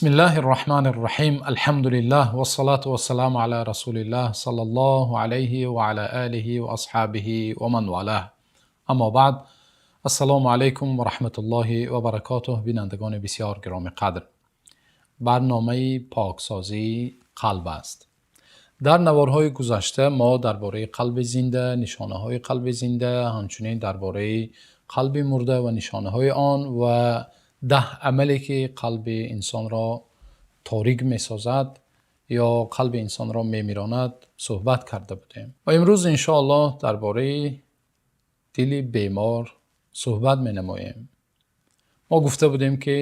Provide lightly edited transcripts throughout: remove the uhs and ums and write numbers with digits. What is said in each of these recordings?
بسم الله الرحمن الرحيم، الحمد لله والصلاة والسلام على رسول الله صلى الله عليه وعلى آله وأصحابه ومن والاه. أما بعد، السلام علیکم و رحمت الله و برکاته. بینندگان بسیار گرامی قدر، برنامه پاکسازی قلب است. Дар наворҳои гузашта мо дар бораи қалби зинда, нишонаҳои қалби зинда, ҳамчунин дар бораи қалби мурда ва нишонаҳои он ва 10 амале ки қалби инсонро торик месозад ё қалби инсонро мемиронад, суҳбат карда будем ва имрӯз иншоаллоҳ дар бораи дили бемор суҳбат менамоем. Мо гуфта будем, ки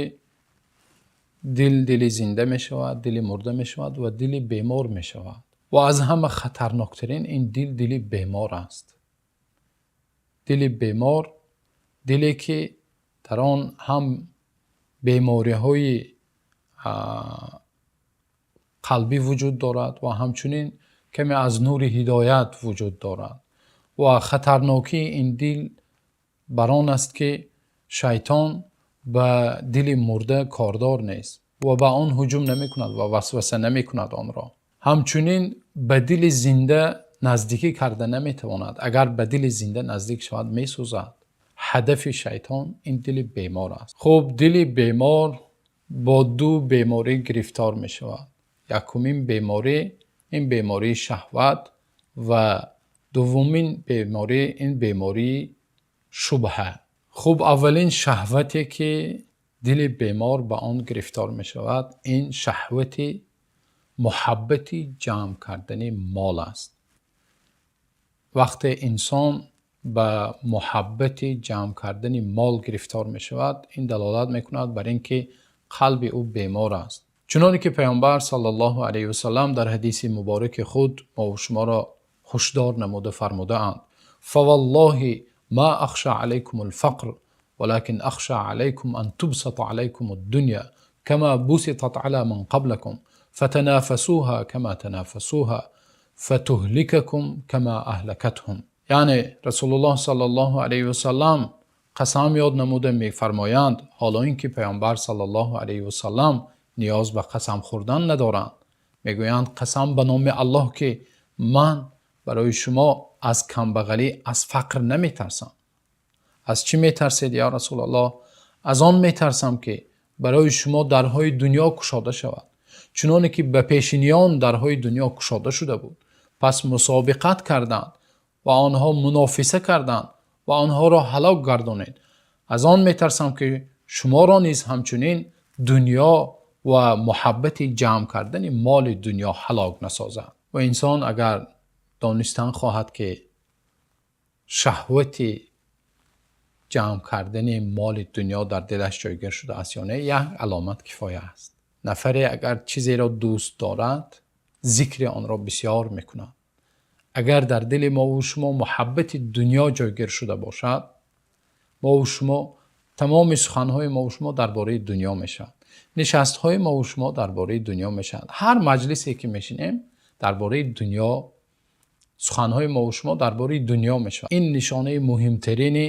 дил дили зинда мешавад, дили мурда мешавад ва дили бемор мешавад ва аз ҳама хатарноктарин ин дил дили бемор аст. Дили бемор, диле ки дар он ҳам бемориҳои қалбӣ вуҷуд дорад ва ҳамчунин каме аз нури ҳидоят вуҷуд дорад. Ва хатарнокии ин дил бар он аст, ки шайтон ба дили мурда кордор нест ва ба он ҳуҷум намекунад ва васваса намекунад онро. Ҳамчунин ба дили зинда наздикӣ карда наметавонад. Агар ба дили зинда наздик шавад, месӯзад. Ҳадафи шайтон ин дили бемор аст. Хуб, дили бемор бо ду беморӣ гирифтор мешавад. Якумин беморӣ ин бемории шаҳват ва дуввумин беморӣ ин бемории шубҳа. Хуб, аввалин шаҳвате ки дили бемор ба он гирифтор мешавад, ин шаҳвати муҳаббати ҷамъ кардани мол аст. Вақте инсон ба муҳаббати ҷамъ кардани мол гирифтор мешавад, ин далолат мекунад бар ин ки қалби ӯ бемор аст. Чуноне ки Паёмбар саллаллоҳу алайҳи васаллам дар ҳадиси мубораки худ мову шуморо ҳушдор намуда фармудаанд: فوالله ما أخشى عليكم الفقر ولكن أخشى عليكم أن تبسط عليكم الدنيا كما بسطت على من قبلكم فتنافسوها كما تنافسوها فتهلككم كما أهلكتهم. Яъне Расулуллоҳ саллаллоҳу алайҳи васаллам қасам ёд намуда мефармоянд, ҳоло ин ки Паёмбар саллаллоҳу алайҳи васаллам ниёз ба қасам хӯрдан надоранд. Мегӯянд: қасам ба номи Аллоҳ, ки ман барои шумо аз камбағалӣ, аз фақр наметарсам. Аз чӣ метарсед, ё Расулаллоҳ? Аз он метарсам, ки барои шумо дарҳои дунё кушода шавад, чуноне ки ба пешиниён дарҳои дунё кушода шуда буд, пас мусобиқат карданд ва онҳо мунофиса карданд ва онҳоро ҳалок гардонед. Аз он метарсам, ки шуморо низ ҳамчунин дунё ва муҳаббати ҷамъ кардани моли дунё ҳалок насозад. Ва инсон агар донистан хоҳад, ки шаҳвати ҷамъ кардани моли дунё дар дилаш ҷойгир шудааст ё не, як аломат кифоя аст. Нафаре агар чизеро дӯст дорад, зикри онро бисёр мекунад. Агар дар дили мову шумо муҳаббати дунё ҷойгир шуда бошад, мову шумо тамоми суханҳои мову шумо дар бораи дунё мешавад, нишастҳои мову шумо дар бораи дунё мешавад, ҳар маҷлисе ки мешинем, дар бораи дунё, суханҳои мову шумо дар бораи дунё мешавад. Ин нишонаи муҳимтарини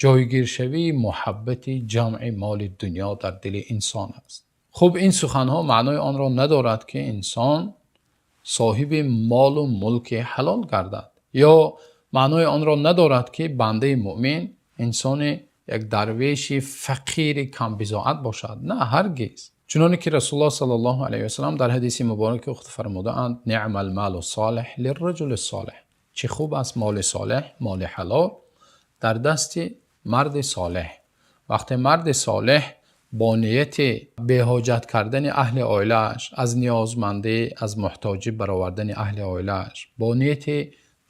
ҷойгиршавии муҳаббати ҷамъи моли дунё дар дили инсон аст. Хуб, ин суханҳо маънои онро надорад, ки инсон соҳиби молу мулки ҳалол гардад, ё маънои онро надорад, ки бандаи муъмин инсони як дарвеши фақири камбизоат бошад. На, ҳаргиз. Чуноне ки Расулуллоҳ саллаллоҳу алайҳи васаллам дар ҳадиси мубораки худ фармудаанд: نعم المال الصالح للرجل الصالح. Чӣ хуб аст моли солеҳ, моли ҳалол дар дасти марди солеҳ. Вақте марди солеҳ бо нияти беҳоҷат кардани аҳли оилааш, аз ниёзмандӣ, аз муҳтоҷӣ баровардани аҳли оилааш, бо нияти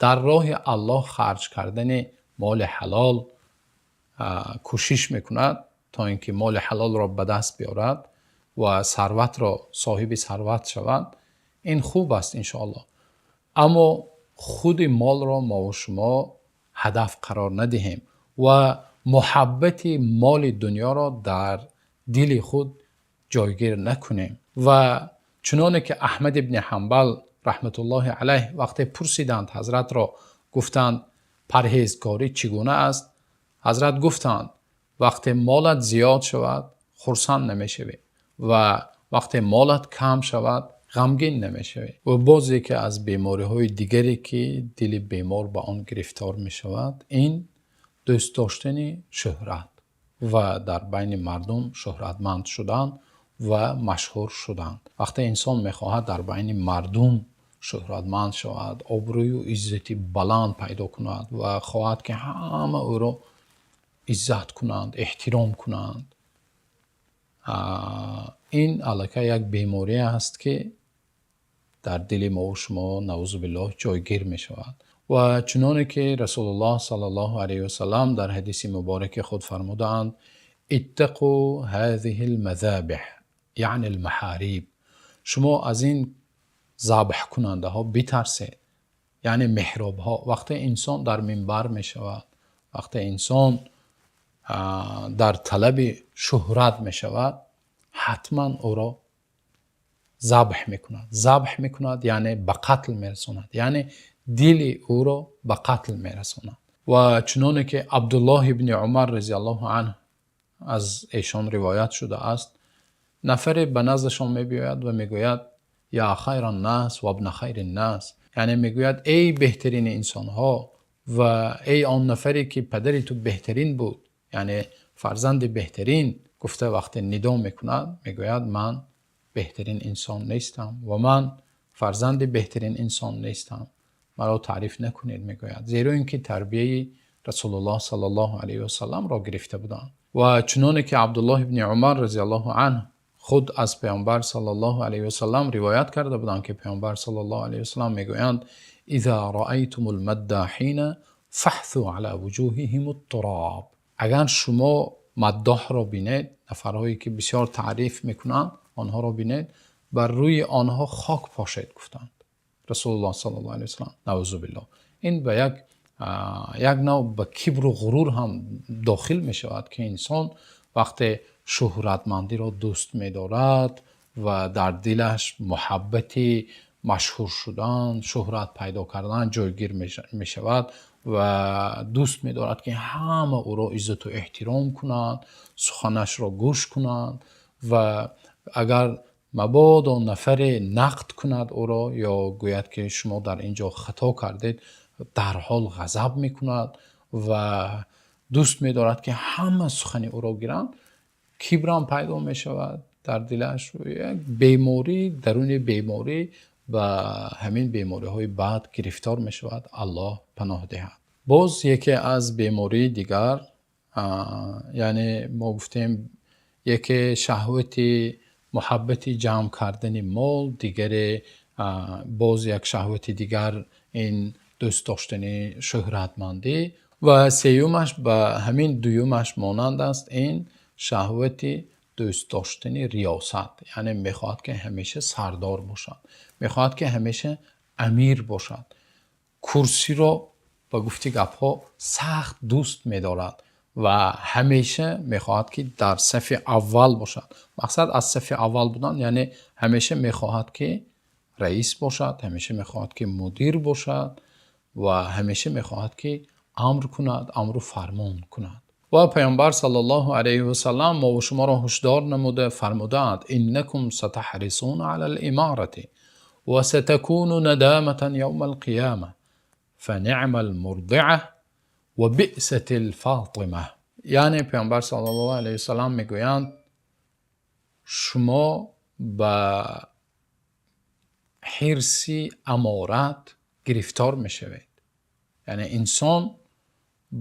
дар роҳи Аллоҳ харҷ кардани моли ҳалол кӯшиш мекунад, то ин ки моли ҳалолро ба даст биёрад ва сарватро, соҳиби сарват шавад, ин хуб аст, иншоаллоҳ. Аммо худи молро мову шумо ҳадаф қарор надиҳем ва муҳаббати моли дунёро дар дили худ ҷойгир накунем. Ва чуноне ки Аҳмад ибни Ҳанбал раҳматуллоҳи алайҳ вақте пурсиданд ҳазратро, гуфтанд: парҳезкорӣ чӣ гуна аст? Ҳазрат гуфтанд: вақте молат зиёд шавад, хурсанд намешавӣ ва Вақте молат кам шавад, ғамгин намешавӣ. Ва боз яке аз бемориҳои дигаре, ки дили бемор ба он гирифтор мешавад, ин дӯст доштани шӯҳрат ва дар байни мардум шӯҳратманд шудан ва машҳур шудан. Вақте инсон мехоҳад дар байни мардум шӯҳратманд шавад, обрӯю иззати баланд пайдо кунад ва хоҳад, ки ҳама ӯро иззат кунанд, эҳтиром кунанд, ин аллакай як беморӣ аст, ки дар дили мову шумо, наъузу биллоҳ, ҷойгир мешавад. Ва чуноне ки Расулуллоҳ саллаллоҳу алайҳи васаллам дар ҳадиси мубораки худ фармудаанд: اتقوا هذه المذابح، یعنی المحاريب. Шумо аз ин забҳкунандаҳо битарсед, яъне меҳробҳо. Вақте инсон дар минбар мешавад, вақте инсон дар талаби шӯҳрат мешавад, ҳатман ӯро забҳ мекунад. Забҳ мекунад, яъне ба қатл мерасонад, яъне дили ӯро ба қатл мерасонад. Ва чуноне ки Абдуллоҳ ибни Умар разияллоҳу анҳу аз эшон ривоят шудааст, нафаре ба наздашон мебиёяд ва мегӯяд: يا خير الناس وابن خير الناس. Яъне мегӯяд: эй беҳтарини инсонҳо ва эй он нафаре, ки падари ту беҳтарин буд, яъне фарзанди беҳтарин, гуфта вақте нидо мекунад, мегӯяд: ман беҳтарин инсон нестам ва ман фарзанди беҳтарин инсон нестам, маро таъриф накунед, мегӯяд. Зеро ин ки тарбияи Расулуллоҳ саллаллоҳу алайҳи васалламро гирифта буданд. Ва чуноне ки Абдуллоҳ ибни Умар разияллоҳу анҳу худ аз Паёмбар саллаллоҳу алайҳи васаллам ривоят карда буданд, ки Паёмбар саллаллоҳу алайҳи васаллам мегӯянд: إذا رأيتم المداحين فاحثوا على وجوههم التراب. Агар шумо маддоҳро бинед, нафарҳое ки бисёр таъриф мекунанд, онҳоро бинед, бар рӯи онҳо хок пошед, гуфтанд Расулуллоҳ саллаллоҳу алайҳи васаллам. Наъузу биллоҳ, ин ба як навъ ба кибру ғурур ҳам дохил мешавад, ки инсон вақте шӯҳратмандиро дӯст медорад ва дар дилаш муҳаббати машҳур шудан, шӯҳрат пайдо кардан ҷойгир мешавад ва дӯст медорад, ки ҳама ӯро иззату эҳтиром кунанд, суханашро гӯш кунанд, ва агар мабодо нафаре нақд кунад ӯро ё гӯяд, ки шумо дар ин ҷо хато кардед, дарҳол ғазаб мекунад ва дӯст медорад, ки ҳама сухани ӯро гиранд, кибрам пайдо мешавад дар дилаш. Як беморӣ даруни беморӣ, ба ҳамин бемориҳои бад гирифтор мешавад, Аллоҳ паноҳ диҳад. Боз яке аз бемории дигар, яъне мо гуфтем, яке шаҳвати муҳаббати ҷамъ кардани мол, дигаре боз як шаҳвати дигар, ин дӯст доштани шӯҳратмандӣ, ва сеюмаш ба ҳамин дуюмаш монанд аст, ин шаҳвати дӯст доштани риёсат. Яъне мехоҳад, ки ҳамеша сардор бошад, мехоҳад, ки ҳамеша амир бошад, курсиро, ба гуфти гапҳо, сахт дӯст медорад ва ҳамеша мехоҳад, ки дар сафи аввал бошад. Мақсад аз сафи аввал будан, яъне ҳамеша мехоҳад, ки раис бошад, ҳамеша мехоҳад, ки мудир бошад ва ҳамеша мехоҳад, ки амр кунад, амру фармон кунад. Ва Паёмбар саллаллоҳу алайҳи васаллам мову шуморо ҳушдор намуда фармудаанд: إنكم ستحرصون على الإمارة وستكون ندامة يوم القيامة، فنعم المرضعة وبئست الفاطمة. Яъне Паёмбар саллаллоҳу алайҳи васаллам мегӯянд: шумо ба ҳирси аморат гирифтор мешавед. Яъне инсон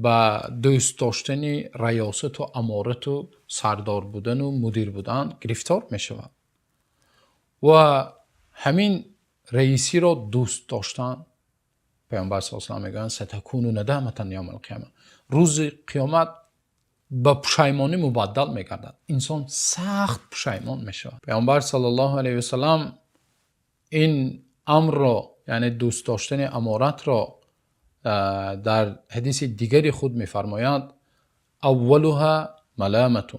ба дӯст доштани раёсату аморату сардор будану мудир будан гирифтор мешавад. Ва ҳамин раисиро дӯст доштан, Паёмбар с салам мегӯянд: ستكون ندامة يوم القيامة. Рӯзи қиёмат ба пушаймонӣ мубаддал мегардад, инсон сахт пушаймон мешавад. Паёмбар саллаллоҳу алайҳи васаллам ин амрро, яъне дӯст доштани аморатро, дар ҳадиси дигари худ мефармоянд: أولها ملامة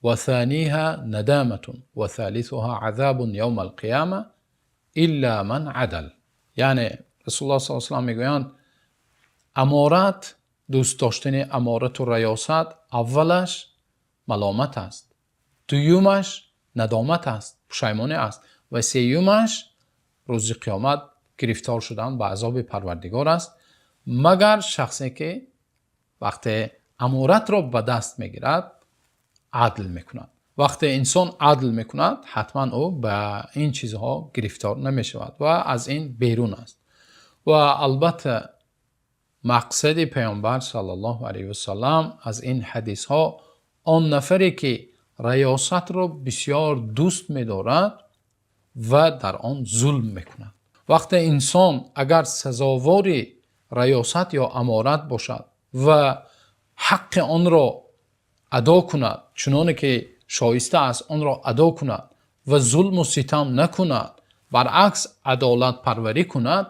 وثانيها ندامة وثالثها عذاب يوم القيامة إلا من عدل. Яъне Расулуллоҳ с салам мегӯянд: аморат, дӯст доштани аморату раёсат, аввалаш маломат аст, дуюмаш Надомат аст, пушаймонӣ аст ва сеюмаш рӯзи қиёмат гирифтор шудан ба азоби Парвардигор аст. Магар шахсе ки вақте аморатро ба даст мегирад, адл мекунад. Вақте инсон адл мекунад, ҳатман ӯ ба ин чизҳо гирифтор намешавад ва аз ин берун аст. Ва албатта мақсади Паёмбар саллаллоҳу алайҳи васаллам аз ин ҳадисҳо, он нафаре ки риёсатро бисёр дӯст медорад ва дар он зулм мекунад. Вақте инсон агар сазовори риёсат ё аморат бошад ва ҳаққи онро адо кунад, чунонки шоиста аст онро адо кунад ва зулму ситам накунад, баръакс адолатпарварӣ кунад,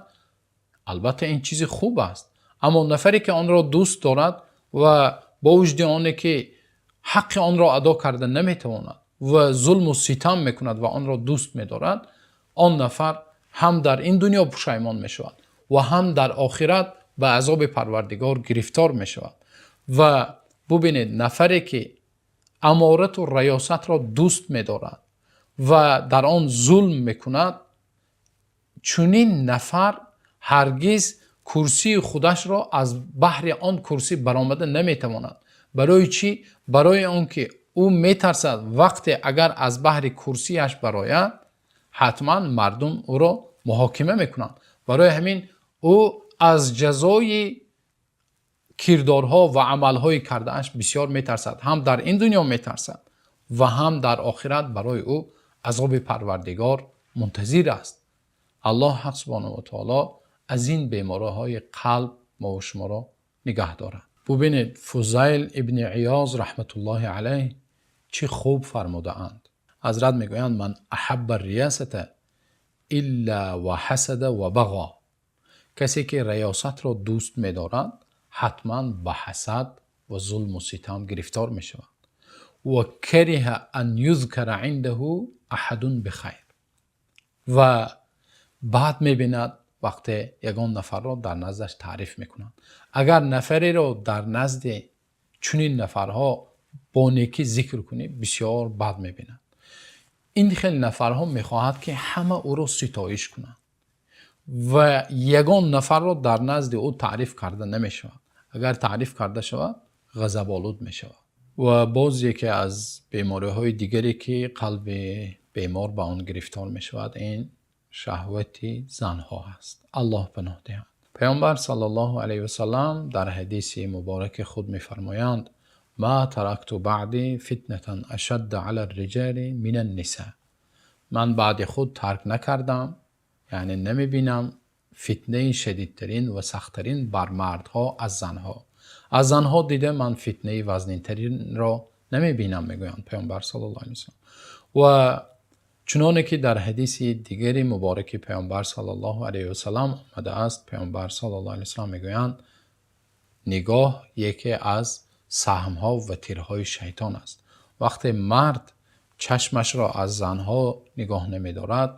албатта ин чизи хуб аст. Аммо нафаре ки онро дӯст дорад ва бо вуҷуди оне ки ҳаққи онро адо карда наметавонад ва зулму ситам мекунад ва онро дӯст медорад, он нафар ҳам дар ин дунё пушаймон мешавад ва ҳам дар охират ба азоби Парвардигор гирифтор мешавад. Ва бубинед, нафаре ки аморат ва риёсатро дӯст медорад ва дар он зулм мекунад, чунин нафар ҳаргиз курсии худашро аз баҳри он курсӣ баромада наметавонад. Барои чӣ? Барои он ки ӯ метарсад, вақте агар аз баҳри курсияш барояд, ҳатман мардум ӯро муҳокима мекунанд. Барои ҳамин ӯ аз ҷазои кирдорҳо ва амалҳои кардааш бисёр метарсад. Ҳам дар ин дунё метарсад ва ҳам дар охират барои ӯ азоби Парвардигор мунтазир аст. Аллоҳ ҳақ субҳонаҳу ва таоло аз ин бемориҳои қалб мо ва шуморо нигаҳ дорад. Бубинед, Фузайл ибни Иёз раҳматуллоҳи алайҳ чӣ хуб фармудаанд. Ҳазрат мегӯянд: من أحب الرياسة إلا وحسد وبغى. Касе ки риёсатро дӯст медорад, ҳатман ба ҳасад ва зулму ситам гирифтор мешавад. وكره أن يذكر عنده أحد بخير. Ва баъд мебинад, вақте ягон нафарро дар наздаш таъриф мекунанд. Агар нафареро дар назди чунин нафарҳо бо некӣ зикр кунӣ, бисёр бад мебинад. Ин хел нафарҳо мехоҳад, ки ҳама ӯро ситоиш кунанд ва ягон нафарро дар назди ӯ таъриф карда намешавад. Агар таъриф карда шавад, ғазаболуд мешавад. Ва боз яке аз бемориҳои дигаре ки қалби бемор ба он гирифтор мешавад, ин шаҳвати занҳо аст. Аллоҳ паноҳ диҳад. Паёмбар саллаллоҳу алайҳи васаллам дар ҳадиси мубораки худ мефармоянд: ما تركت بعدي فتنة أشد على الرجال من النساء. Ман баъди худ тарк накардам, яъне намебинам фитнаи шадидтарин ва сахттарин бар мардҳо аз занҳо. Аз занҳо дида ман фитнаи вазнинтаринро намебинам, мегӯянд Паёмбар саллаллоҳу алайҳи васаллам. Ва чуноне ки дар ҳадиси дигари мубораки Паёмбар саллаллоҳу алайҳи васаллам омадааст, Паёмбар саллаллоҳу алайҳи васаллам мегӯянд: нигоҳ яке аз саҳмҳо ва тирҳои шайтон аст. Вақте мард чашмашро аз занҳо нигоҳ намедорад,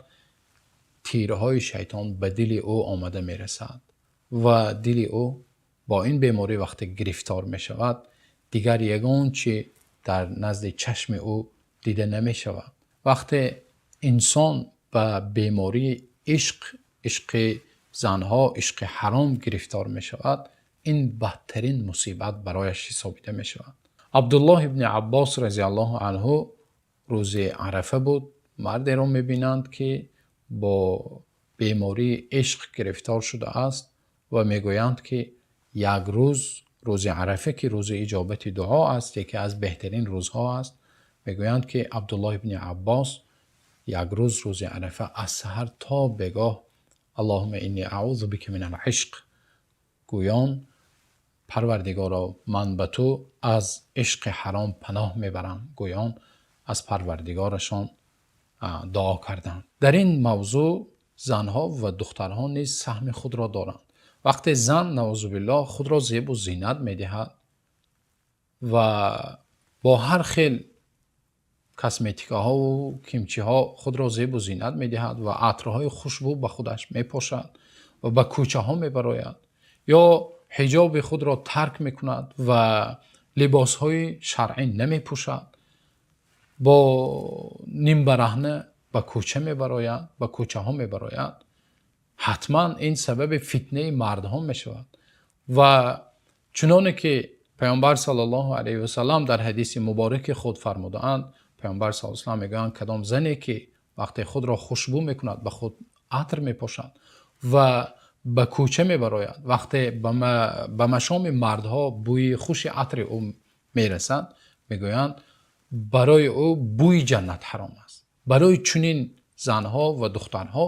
тирҳои шайтон ба дили ӯ омада мерасад ва дили ӯ бо ин беморӣ вақте гирифтор мешавад, дигар ягон чи дар назди чашми ӯ дида намешавад. Вақте инсон ба бемории ишқ, ишқи занҳо, ишқи ҳаром гирифтор мешавад, ин бадтарин мусибат барояш ҳисобида мешавад. Абдуллоҳ ибни Аббос разиаллоҳу анҳу, рӯзи Арафа буд, мардеро мебинанд, ки бо бемории ишқ гирифтор шудааст ва мегӯянд, ки як рӯз, рӯзи Арафа, ки рӯзи иҷобати дуо аст, яке аз беҳтарин рӯзҳо аст, мегӯянд, ки Абдуллоҳ ибни Аббос як рӯз, рӯзи Арафа, аз саҳар то бегоҳ اللهم إني أعوذ بك من العشق гӯён, Парвардигоро, ман ба ту аз ишқи ҳаром паноҳ мебарам гӯён, аз Парвардигорашон дуо карданд. Дар ин мавзӯъ занҳо ва духтарҳо низ саҳми худро доранд. Вақте зан, наъузубиллоҳ, худро зебу зинат медиҳад ва бо ҳар хел косметикаҳову кимчиҳо худро зебу зинат медиҳад ва атрҳои хушбӯ ба худаш мепошад ва ба кӯчаҳо мебарояд ё ҳиҷоби худро тарк мекунад ва либосҳои шаръӣ намепӯшад. Бо нимбараҳна ба кӯча мебарояд, ба кӯчаҳо мебарояд, ҳатман ин сабаби фитнаи мардҳо мешавад. Ва чунонки Паёмбар саллаллоҳу алайҳи васаллам дар ҳадиси муборак худ фармудаанд, Паёмбар саллаллоҳу алайҳи васаллам мегӯянд: кадом зане ки вақте худро хушбӯ мекунад, ба худ атр мепошад ва ба кӯча мебарояд, вақте ба машоми мардҳо бӯи хуши атри ӯ мерасад, мегӯянд барои ӯ бӯи ҷаннат ҳаром аст. Барои чунин занҳо ва духтарҳо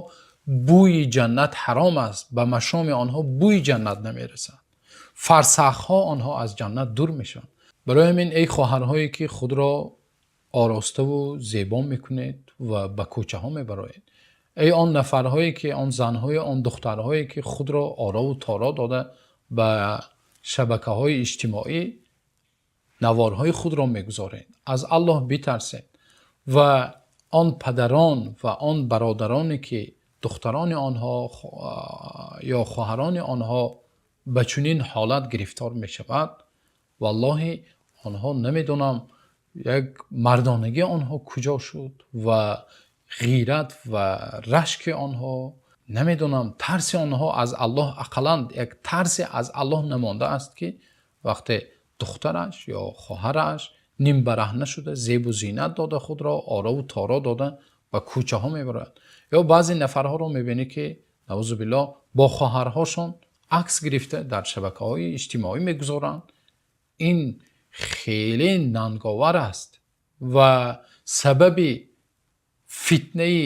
бӯи ҷаннат ҳаром аст. Ба машоми онҳо бӯи ҷаннат намерасад. Фарсахҳо онҳо аз ҷаннат дур мешаванд. Барои ҳамин, эй хоҳарҳое ки худро ороста ва зебо мекунед ва ба кӯчаҳо мебароед, эй он нафарҳое ки, он занҳои, он духтарҳое ки худро оро ва торо дода, ба шабакаҳои иҷтимоӣ навораҳои худро мегузоред, аз Аллоҳ битарсед. Ва он падарон ва он бародароне ки духтарони онҳо ё хоҳарони онҳо ба чунин ҳолат гирифтор мешавад, валлоҳ онҳо намедонам як мардонагии онҳо куҷо шуд ва ғайрат ва рашки онҳо, намедонам тарси онҳо аз Аллоҳ, ақаллан як тарс аз Аллоҳ намондааст, ки вақте духтараш ё хоҳараш нимбараҳна шуда, зебу зинат дода, худро оро ва торо дода, ба кӯчаҳо мебарад. Ё баъзе нафарҳоро мебинӣ ки, наъӯзу биллоҳ, бо хоҳарҳояшон акс гирифта дар шабакаҳои иҷтимоӣ мегузоранд. Ин хеле нанговар аст ва сабаби фитнаи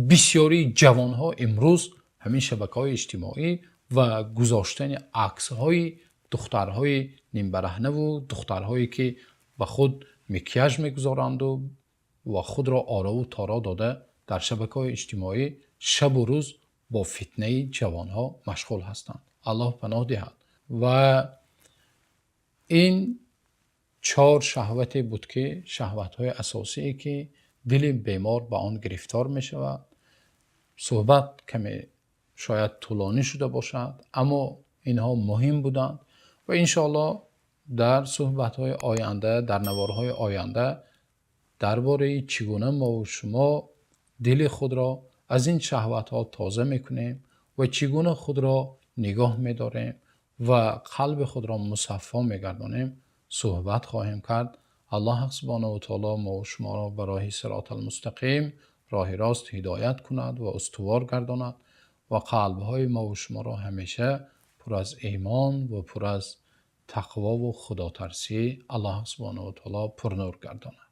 бисёре ҷавонҳо имрӯз ҳамин шабакаҳои иҷтимоӣ ва гузоштани аксҳои духтарҳои нимбараҳна ва духтарҳое ки ба худ макяж мегузоранд ва худро оро ва торо дода дар шабакаҳои иҷтимоӣ шабу рӯз бо фитнаи ҷавонҳо машғул ҳастанд. Аллоҳ паноҳ диҳад. Ва ин чаҳор шаҳвате буд ки шаҳватҳои асосие ки дили бемор ба он гирифтор мешавад. Суҳбат каме шояд тӯлонӣ шуда бошад, аммо инҳо муҳим буданд ва иншооллоҳ дар суҳбатҳои оянда, дар навораҳои оянда дар бораи чӣ гуна мо ва шумо дили худро аз ин шаҳватҳо тоза мекунем ва чӣ гуна худро нигоҳ медорем ва қалби худро мусаффо мегардонем, суҳбат хоҳем кард. Аллоҳ субҳонаҳу ва таъоло мо ва шуморо ба роҳи сироти мустақим, роҳи рост ҳидоят кунад ва устувор гардонад ва қалбҳои мо ва шуморо ҳамеша пур аз имон ва пур аз тақво ва худотарсӣ Аллоҳ субҳонаҳу ва таъоло пурнур гардонад.